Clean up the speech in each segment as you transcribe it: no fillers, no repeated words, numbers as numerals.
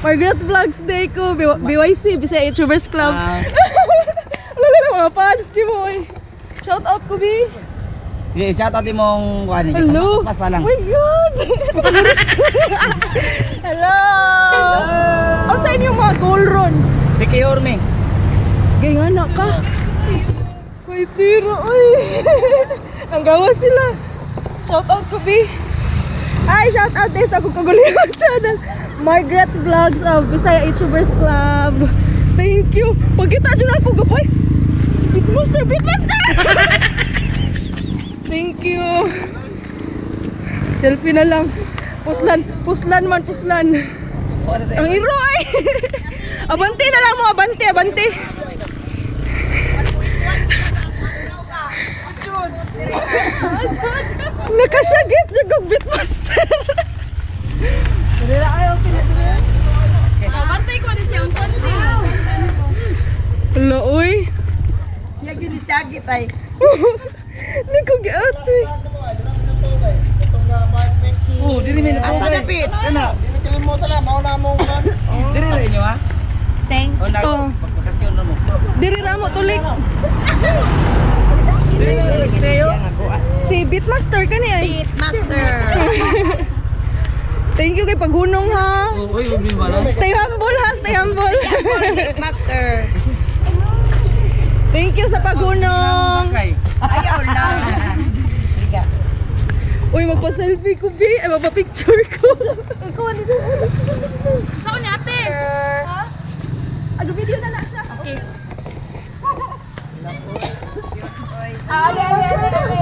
Margaret Vlogs Day ko. BYC, Bisaya YouTubers Club. Ah. Wala na mga fans di mo eh. Shout out ko, B. Sige, shout out imong kuan. Hello. Pasa lang. Oh my God! Hello! Ano sa inyong mga goal ron? Secure me. Gay nga na ka. May tiro, oy. Nanggawa sila. Shout out ko, B. Ay, shout out din sa akong kagulingon channel. Margaret Vlogs of Bisaya YouTubers Club. Thank you. Pagkita dyan ako, gabay. Beatmaster, Beatmaster! Thank you. Selfie na lang. Puslan, puslan man, puslan. Ang iro ay. Abante na lang mo, abante, abante. Nakasyagit jud kog Beatmaster. Bantay ko ni siyang konti. Hala, oy. Siya gyud siya gitay. Nagkagiat eh. Oh, diri mi na. Asa dapit? Kana. Diri ra inyo ha. Thank Oh, nag Oh. bakasyon na mo. Diri ra mo tulik. Diri ra stay oh. Si Beatmaster kani ay. Beatmaster. Thank you kay paghunong ha. Oh, uy, wag ba lang. Stay humble ha, stay humble. Beatmaster. Thank you sa paghunong. Sakay. Ayaw lang. Uy, magpa-selfie ko, B. Ay, magpa-picture ko. Ikaw ano dito? Saan ni ate? Ha? Aga video na na siya. Okay. Ali, ali, ali, ali.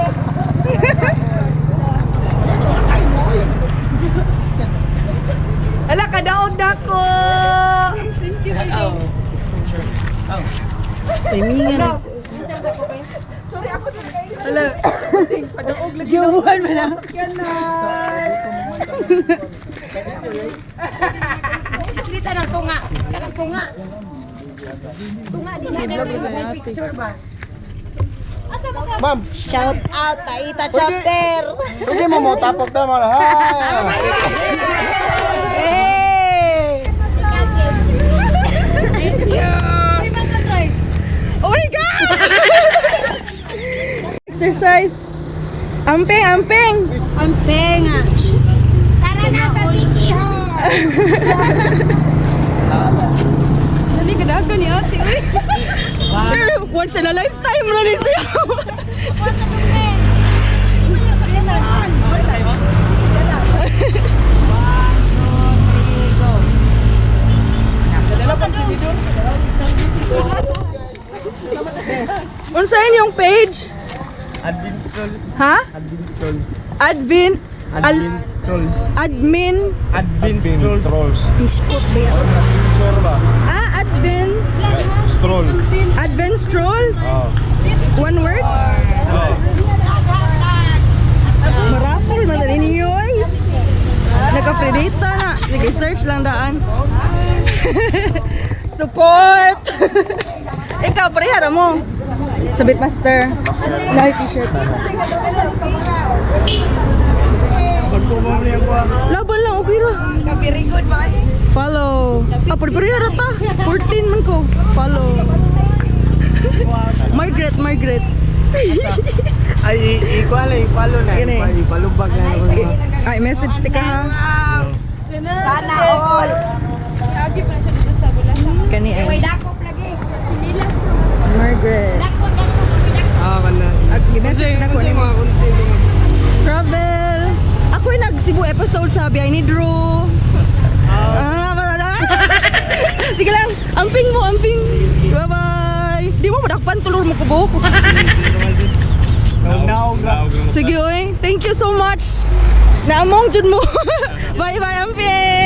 Ala, kadaog na ko. Thank you. Oh. Oh. Timingan na. Sorry, ako din kayo. Ala, kasi padaog lagi. Giubuhan mo na. Sakyan na. Islita ng tunga. Kanang tunga. Tunga di na may picture ba? Asa mo ka? Ma'am, Shout out Taita Chapter. pwede mo mo tapok na mo. Ha. Hey! Thank you. Oh my God! Exercise. Amping, amping. Ampeng. Tara na sa Sikihor. Dali ka dagan ni ate. Uy. Pero once in a lifetime na ni siya. Unsa inyong page? Admin stroll. Ha? Admin stroll. Advin al, Admin strolls. Admin Admin strolls. Biskot ba yan? Sure ba? Ah, advin Stroll. Advin Strolls? Oh. One word? Oh. Maratol man na ninyo ay. Naka-predata na. Sige, search lang daan. Support! Ikaw, parehara mo. Sa Bitmaster. Lahi t-shirt. Laban lang, okay ra. Very good ba? Follow. Ah, pare-parehara ta. 14 man ko. Follow. Margaret, Margaret. Ay, ikuan lang, ipalo na. Gini. Ipalubag na. Ay, message tika ha. Sana all. Kani ay. Dakop lagi. Margaret. Dakop dakop dakop. Ah, kana. At message na ko Unsay nimo. mga content mo? Travel. Ako yung nag Cebu episode sa Biyay ni Drew. Ah, ah. Sige lang, amping mo, amping. Bye-bye. Di mo madakpan tulor mo kubuhok. Naog ra. Sige oy, thank you so much. Naamong jud mo. Bye-bye, amping.